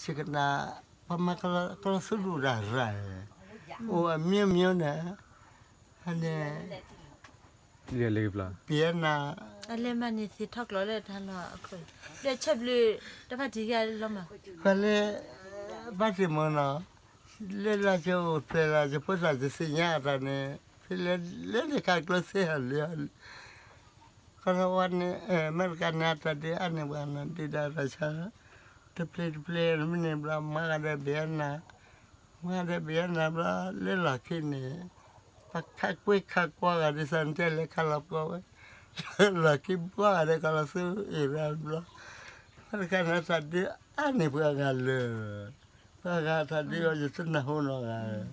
တကနၣ်, ပှၤမၤကလီၤသူဒူၣ်ဒၣ်ရၤ, အိၣ်အမျိုးမျိုးန့ၣ်, န့ၣ်, လၢ, အလဲၤမၤန့ၢ်သ့ၣ်ထီၣ်ကျိးလၢတၢ်လီၢ်အခိၣ်, လၢဆၢဘျုး, တၢ်ဖးတံၢ်ဂၤလီၤမး, ပှၤလၢ, ဘၣ်တ့ၢ်မၢနီၤ, လၢလၢကအိၣ်ဖျဲၣ်လၢ ယဖိသၣ်ယသ့ၣ်ညါအတၢ်န့ၣ်, ဖဲလဲၣ်လဲၣ်န့ၣ်ခါကျိၣ်စ့ဟးလၢ ကီၢ်လီၤဝါန့ၣ်, အမဲရကၤန့ၣ် အတၢ်ဒုးအါန့ၢ်ပှၤနီၤ ဒုၣ်ဒါရၢ်ဆါ, တပျ့ၤတပျ့ၤမ့ၢ်န့ၢ်ဘျီ မၤဂၤဒီးဘ့ၣ်အနၢ်, မၤဂၤဒီးဘ့ၣ်အနၢ်ဘျီ လၢလီၢ်ခံန့ၣ်, ပှၤခးကွ့ခးကွၢ်ဂၤဒ်သိးန့ၣ် တဲလဲၤခးလီၤပှီၢ်ဝဲ, လီၢ်ခံဘှီဂၤဒီးကီၢ်လီၤသူအ့ၣ်ရၢဘျီ, မဲရကၤန့ၣ် အတၢ်ဒုးအါန့ၢ်ပှၤဂၤလၢ ပှၤဂၤတၢ်ဒုးအီၤ ယတနၢ်ဟူနီတဂၤ.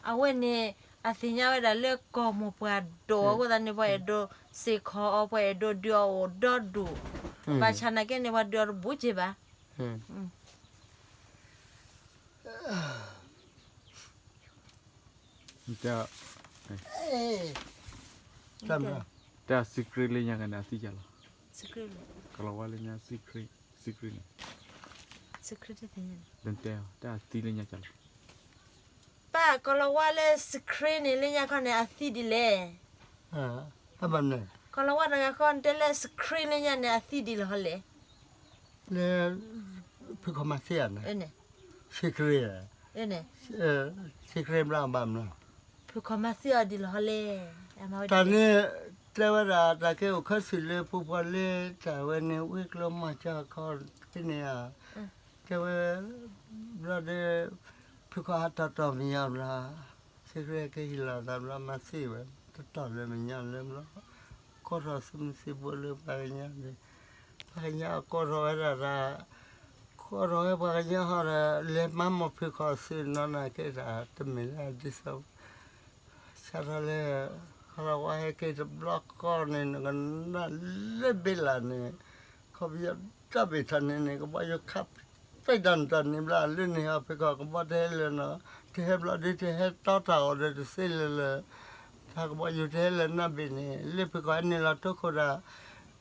အဝဲန့ၣ် အသ့ၣ်ညါဝဲဒၣ်လၢကီၢ်မိၢ်ပှၢ်ဒိၣ်အဃိသတးန့ၣ် ပှၤအဲၣ်ဒိးစ့ၢ်ကီးအီၤ ပှၤအဲၣ်ဒိးဒုးအီၤအိၣ်ဒီဒူၣ်, ဘၣ်ဆၣ်နာ်က့န့ၣ် ပှၤဒုးအီၤတဘူးက့ဘၣ်. တဲ secret လၢညါကန့ၣ်အသံကလီၤ, ကလီၤဝါလၢညါ secret, secret န့ၣ်, တဲ တၢ်သံလၢညါကလီၤ, ပၢ်ကလီၤဝါလၢ secret န့ၣ် လၢညါခီန့ၣ် အသံဒ်လဲၣ်. ကလီၤဝါတဂၤဃီန့ၣ် တဲလၢ secret လၢညါန့ၣ် အသံဒ်လဲၣ်ဟီလဲၣ်. လၢ, ဖုခီမၤသံအီၤန့ၣ်, secret, secret ဘျီဘၣ်မနုၤ, ဖုခီမၤသံအီၤဒ်လဲၣ်ဟီလဲၣ်. တၢ်န့ၣ်, တဲဝဲဒၣ် တၢ်ကဲအိၣ်ခီဆူၣ်လၢပူၤပှၤလၢတၢ်ဝဲန့ၣ် ဝ့ၢ်ကျိမီၢ်ကၠီခီဖဲန့ၣ်ဧါ, တဲဝဲ, ဘျီဒီး, ဖုခီဟးတီတီမညီဘျီ secret ကဟ့ၣ်လီၤသးဘျီမၤသံဝဲ, တတီလၢမညီလၢဘျီ, ကိးထီၣ်သုးမုၢ်သံၣ်ဘိလၢပှၤကညီန့ၣ်, ပှၤကညီကိးထီၣ်ဝဲဒၣ်တၢ်, ကိးထီၣ်ဝဲပှၤကညီဟီဒီး လဲၤမၤမိၢ်ဖုခီသုးနီၢ်နီၢ်က့တၢ် တမ့ၢ်လၢဒ်သိး စးထီၣ်လၢ, ကလီၤဝါဟဲက့ၤတဘျီဃီန့ၣ် နကနၣ်လၢဘ့လးန့ၣ်, ခီပညီတၢ်ဘ့ၣ်ထီၣ်န့ၣ်န့ၣ် ကဘီယူၤခး, တၢ်ဒၣ်နတၢ်န့ၣ်ဘျီ လၢန့ၣ်ဟီဖုခီကဘီတဟဲလၢာ်နီၤ, တဟဲဘျီဒုး တဟဲတီတၢ်အီၤဒီးတသ့လၢၤလၢၤ, တၢ်ကဘီယူၤတဟဲလၢာ်နီတဘ့ၣ်န့ၣ် လၢဖုခီဟဲနုာ်လီၤတိခိၣ်ဒၣ်,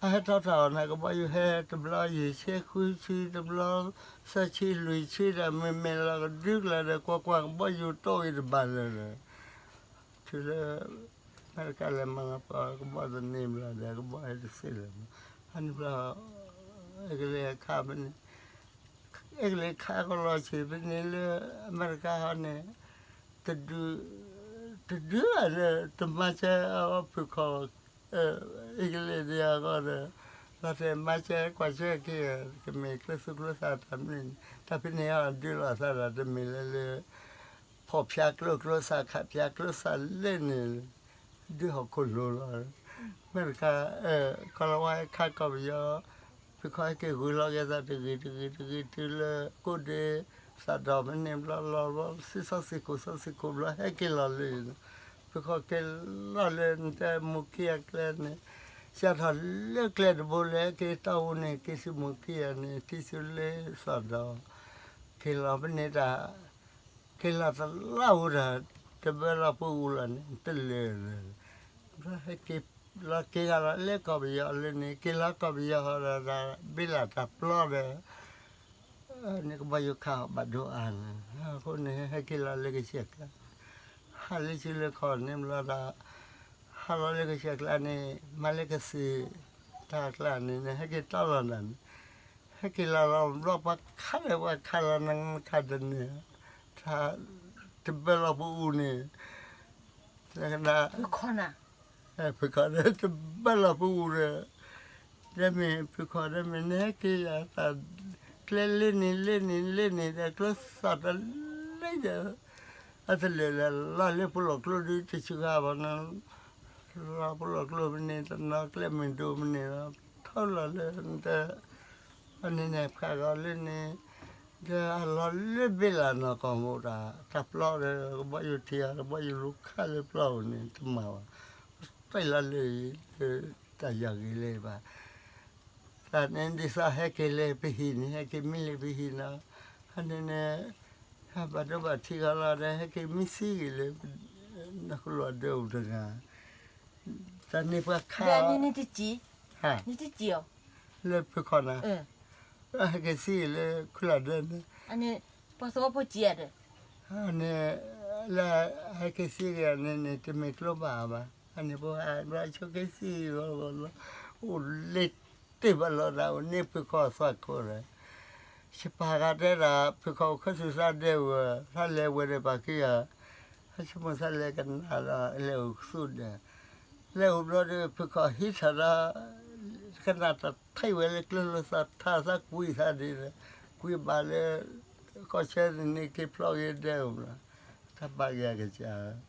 အဟဲတီတၢ်အီၤန့ၣ် ကဘီယူၤဟဲတဘျီယံာ်ဆံဃုဆံတဘျီ, သၢဆံလွံၢ်ဆံဒီး မ့မ့ၢ်လီၤကဒုကျါဒီး ကွၢ်ကွၢ်ကဘီယူၤတိၣ်ဂ့ၤတဘၣ်လၢၤလၢၤ တုၤလၢ, အမဲရကၤလဲၤမၤလီၤပှၤကဘီသန့ၤဘျီဒီးကဘီဟဲတသ့လၢၤ, ဟန့ၣ်ဘျီ, အဲကလံးခးဖဲန့ၣ်, အဲကလံးခးကလီၤဆံးဖဲန့ၣ်လၢအမဲရကၤဟီန့ၣ်, တဒုး, တဒုးဘၣ်ဒီး တမၤစၢၤအီၤဖုခီ, အဲကလံးဒ်အဂီၢ်ဒီး, လီၤတဲာ်မၤစၢၤကွၢ်စၢၤက့ၤ, ကမ့ၢ်ကျိသူၣ်ကျိသးတၢ်မနုၤန့ၣ် တၢ်ဖဲန့ၣ်အီၤဒုးလီၤသးဒီး တမ့ၢ်လၢလၢ ဖီၣ်ဖျါကျိကျိသး ခးဖျါကျိသးလၢန့ၣ်, ဒုးဟီၣ်ခိၣ်လိၤလီၤ, မ့ၢ်တခါ, ကီၢ်လီၤဝါဟဲခးကီၢ်ပယီၤ, ဖုခီဟဲက့ၤဂုၤလီၤက့ၤသးတဂ့ၤတဂ့ၤတဂ့ၤတုၤလၢကိးဒ့, သးဒီးမ့ၢ်န့ၣ်ဘျီလီၤဘျီ သံသီသံခိၣ်သီသံခိၣ်ဘျီဟဲက့ၤလီၤလၢ, ဖုခီက့ၤလီၤလၢနတဲမူၤခံအကျဲန့ၣ်, စးထီၣ်လၢကျဲတဘိလၢဟဲက့ၤတီၢ်အူန့ၣ် က့ၤဆူမူၤခံအန့ၣ် ထံဆူလၢသးဒီး, က့ၤလီၤဖဲန့ၣ်တၢ် က့ၤလီၤတလီၢ်အူဒီး, တဘၢလီၤပူၤအူလီၤန့ၣ် တလၢာ်လၢာ်, ဘျီဟဲက့ၤလီၤက့ၤဂၤလီၤလၢကီၢ်ပယီၤလၢန့ၣ် က့ၤလီၤကီၢ်ပယီၤဟီဒီး ဘ့လးတၢ်ပျီဒီး, န့ၣ်ကဘီယူၤခးဘၣ်ဒိအါန့ၣ် အဃိန့ၣ် ဟဲက့ၤလီၤလၢကဆဲးကျါ, ဟးလၢဆူလၢခီၣ်န့ၣ်ဘျီဒီး, ဟးလီၤလၢကဆဲးကျါန့ၣ် မၤလၢကသ့ၣ်, တၢ်ကျါန့ၣ် ဟဲက့ၤတီလီၤနၤန့ၣ်, ဟဲက့ၤလီၤလီၤဘျီပှၤခးဒီးပှၤခးလီၤနၤခးတန့ၢ်, တၢ်, တဘၢလီၤပူၤအူန့ၣ်, တကဒၣ်, ဖုခီဒီးတဘၢလီၤပူၤအူဒီး, ဒ်မ့ၢ်ဖုခီဒ်မ့ၢ်နဟဲက့ၤယၤသး, ကျဲလၢန့ၣ်လၢန့ၣ်လၢန့ၣ်ဒီးကျိသးတလၢဒီး, အတလၢာ်လၢလီၤလၢပလီၢ်ကျိဒုတဆူဂၤဘၣ်န့ၣ်, လီၤပလီၢ်ကျိမ့ၢ်န့ၣ် တနီၤကျဲမ့ၢ်ဒိၣ်မ့ၢ်န့ၣ်လီၤ, ထီၣ်လီၤလၢနတဲ, အန့ၣ်န့ၣ်ဖးဂီၤလၢန့ၣ်, ဒီးအလီၤလၢဘ့လးနီၢ်ကီၢ်မူးတၢ်, တၢ်ပျီဒီး ကဘီယူၤထံၣ်အီၤ ကဘီယူၤလူၤခးလၢပျီပူၤန့ၣ် တမၤဘၣ်, တၢ်လီၤလၢ, တၢ်ယီၤဂ့ၤလၢၤဘၣ်, တၢ်န့ၣ်ဒ်သိးဟဲက့ၤလၢပဟံၣ်န့ၣ် ဟဲက့ၤမံလၢပဟံၣ်နီၤ, အန့ၣ်န့ၣ်, ဟဲဘၣ်ဒိဘၣ်ထံးဂီၤလီၤဒီး ဟဲက့ၤမံသံဂ့ၤလၢ, နၢ်ကလိာ်ဒၢအိၣ်တဂၤ, တၢ်န့ၣ်ပှၤခး, လၢဖုခီနၤ, ဟဲက့ၤစံၣ်လၢခူၣ်လီၤဒဲန့ၣ်, ပှၤသဝီဖိကဲဒီး, န့ၣ်, လၢဟဲက့ၤစံၣ်က့ၤန့ၣ်န့ၣ် တမ့ၢ်ကျိဘၣ်ဘၣ်, အန့ၣ်ပှၤဘျီဆိက့ၤစံၣ်ဂီၤဂီၤလီၤ, အိၣ်လၢတ့ၢ်ဘၣ်လီၤဒၣ် အိၣ်န့ၢ်ဖုခီအသွၣ်ခိၣ်ဒီး, ယပၢ်ဂၤတဲဒၣ် ဖုခီအိၣ်ခၢၣ်စူၤသးဒဲဝဲ, သးလဲၤဝဲဒီးပာ်က့ၤယၤ, ဟဲဆိကမိၣ်သးလဲၤကနၣ်ဒီး လဲၤအိၣ်ကသူၣ်ဒီး လဲၤအိၣ်ဘျီဒီး ဖုခီဟံးထီၣ်ဒီး ကနၣ်တၢ်ထဲဝဲလၢကျိလိာ်သးထါ သးကွံာ်သးဒ်ဒီး ကွံာ်ဘၣ်လၢ ကီၢ်ဆၢန့ၣ်က့ၤဖျီက့ၤဒဲအိၣ်ဘျီ, တၢ်ဘၣ်က့ၤအကစၢ်,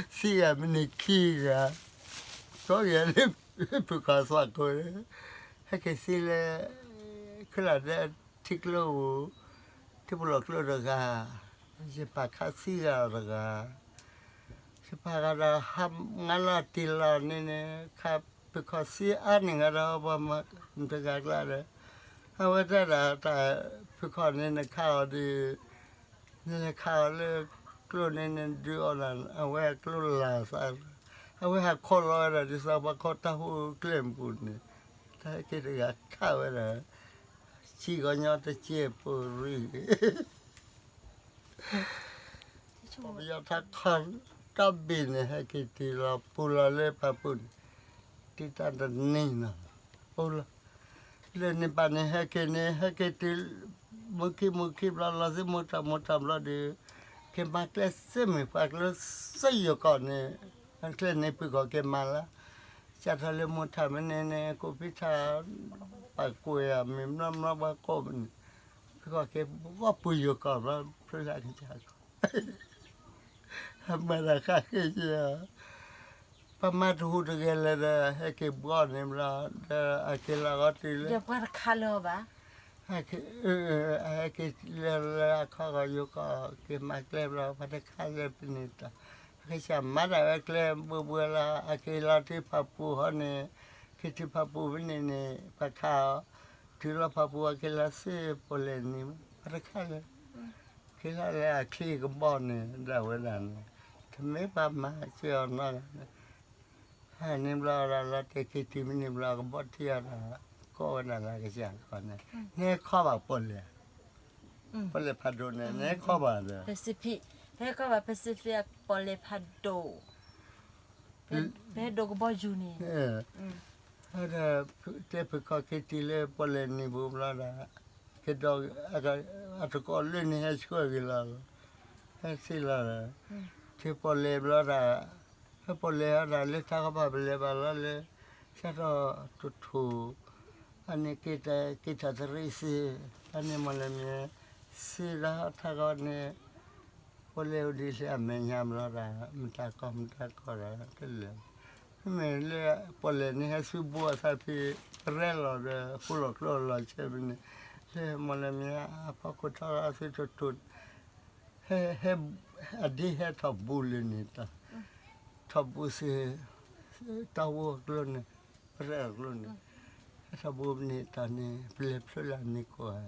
စံးဂၤမ့ၢ်န့ၢ်ခံဂၤ, ကီဂၤလၢ ဖုခီသွၣ်ခိၣ်, ဟဲက့ၤစံၣ်လၢ ခူၣ်လီၤဒဲထံကျိပူၤ, ထံပူၤလီၤကျိတဂၤ, ယပၢ်ခးစံးဂၤတဂၤ ယပၢ်ဂၤဒီး ဟးငါလီၤတံၢ်လီၤန့ၣ်န့ၣ် ခးဖုခီစံးအါန့ၢ်ဂၤဒီးပှၤမၤတဂၤကျါဒီး, အဝဲတဲဒၣ်တၢ်ဖုခီန့ၣ်နခးအီၤဒီး, နလဲၤခးအီၤလၢကျိန့ၣ်နဒုးအီၤလီၤ အဝဲကျိလၢ်သး, အဝဲဟးခီလီၤဝဲဒၣ်ဒ်သိးပှၤခီတၢ်ဟူကျဲမုၢ်ပူၤန့ၣ်, တၢ်ဟဲက့ၤတဂၤခးဝဲဒၣ်, စံၣ်ကီညီတစဲးပိာ်ရံၣ် ပယီၤထါခီတၢ်ဘ့ၣ်န့ၣ် ဟဲက့ၤတုၤလီၤပူၤလီၤလၢဖၣ်ပူၤန့ၣ်, တုၤတၢ်တနံၤနီၤ, ပူၤလီၤ, လၢန့ၣ်ဘၣ်န့ၣ် ဟဲက့ၤန့ၣ် ဟဲက့ၤတုၤ မုၢ်ခံမုၢ်ခံဘျီလီၤသ့ၣ်မူထီၣ်မူထီၣ်ဘျီဒီး, က့ၤမၤကျဲစ့ၢ်မုၢ်ပှၤကျိစ့ၢ်ယိၤကီၢ်န့ၣ်, ကျဲန့ၣ်ဖုခီက့ၤမၤလၢ, စးထီၣ်လၢမူထီၣ်မ့ၢ်န့ၣ်န့ၣ် ကိးဖံထါ ပာ်ကွံာ်အမံၤဘျီဘျီပှၤကိးမ့ၢ်န့ၣ်, ဖုခီက့ၤဘှီပူၤယိၤကီၢ်ဘျီ ဖုလၢကစၢ်ကီၢ် အမၤတၢ်ဃၣ်ဃ့ယဲၢ်, ပမၤတဟူးတဂဲၤလၢၤဒီး ဟဲက့ၤဘှီန့ၣ်ဘျီ, ဒီးအက့ၤလီၤဂီၤတုၤလၢ, ဒီးပှၤတခးလၢၤဘၣ်, ဟဲက့ၤလၢလၢအခီဂီၤယိၤကီၢ် က့ၤမၤကျဲဘျီ ပှၤတခးလၢၤပန့ၢ်တၢ်, ပကစၢ်မၤဒၣ်ဝဲကျဲဘှီဘှီလီၤ အက့ၤလီၤတုၤဖၣ်ပူၤဟီန့ၣ်, က့ၤတုၤဖၣ်ပူၤဖဲန့ၣ်န့ၣ် ပှၤခးအီၤ, တုၤလီၤဖၣ်ပူၤအက့ၤလီၤစ့ၢ်ပီၣ်လဲၣ်နံၤ ပှၤတခးလၢၤ က့ၤလီၤလၢအချံကဘီန့ၣ် ဒၣ်ဝဲဒၣ်န့ၣ်, တမ့ၢ်ပှၤမၤစၢၤအီၤနီတဂၤ, ဟဲန့ၣ်ဘျီဒီး လီၤတဲာ်က့ၤတုၤမ့ၢ်န့ၣ်ဘျီ ကဘီထံအီၤဒီး ကိးဝဲဒၣ်လၢကစၢ်ကီၢ်န့ၣ်, နဟဲခီဘၣ်ပီၣ်လဲၣ်, ပီၣ်လဲၣ်ဖးဒိၣ်န့ၣ် နဟဲခီဘၣ်ဒီး, ပဟဲခီဘၣ် Pacific ပီၣ်လဲၣ်ဖးဒိၣ်, ပဟဲဒိးကဘီယူၤန့ၣ် ဒီး တဲဖုခီက့ၤတုၤလၢပီၣ်လဲၣ်နံၤပူၤဘျီဒီး, ကဒီး အတကိးလၢန့ၣ်ဟဲဆှၢက့ၤလီၤ, ဟဲဆ့လီၤဒီး, ထံပီၣ်လဲၣ်ဘျီဒီး, ဟဲပီၣ်လဲၣ်အီၤဒီး လၢထါခီဘၣ်ပလဲၤဘၣ်လီၤလၢ, စးထီၣ်တထူၣ်, အန့ၣ်က့ၤတၢ်က့ၤထီၣ်တရံးစ့, အန့ၣ်မီၣ်လမ့ၢ်, စ့ဒီးထါခီန့ၣ် ပီၣ်လဲၣ်အိၣ်ဒ်လဲၣ်အမဲာ်ညါဘျီဒီး မတၤကီၢ်မတၤကီၢ်ဒီးတလဲၤ, မ့မ့ၢ်လၢပီၣ်လဲၣ်န့ၣ် ဟဲဆူဘိအသးဖဲ ပရဲလီၤဒီး ဃူလီၤကျိလီၤဆဲဖဲန့ၣ်, လၢမီၣ်လမ့ၢ်အဖီခိၣ်ထီၣ်အသုတထူၣ်, ဟဲ ဟဲ အဒ့ဟဲထီၣ်ဘူးလၢန့ၣ်တၢ်, ထီၣ်ဘူးစ့ၢ်, တၢ်ဝိအကျိန့ၣ်, ပရဲအကျိန့ၣ်, ဟဲထီၣ်ဘူးန့ၣ်တၢ်န့ၣ် ပလဲၤဖျိလၢန့ၣ်ကွၢ်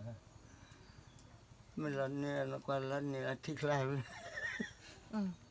မ့ၢ်လီၤန့ၣ် နကွၢ်လီၤန့ၣ် အထံကျါန့ၣ်,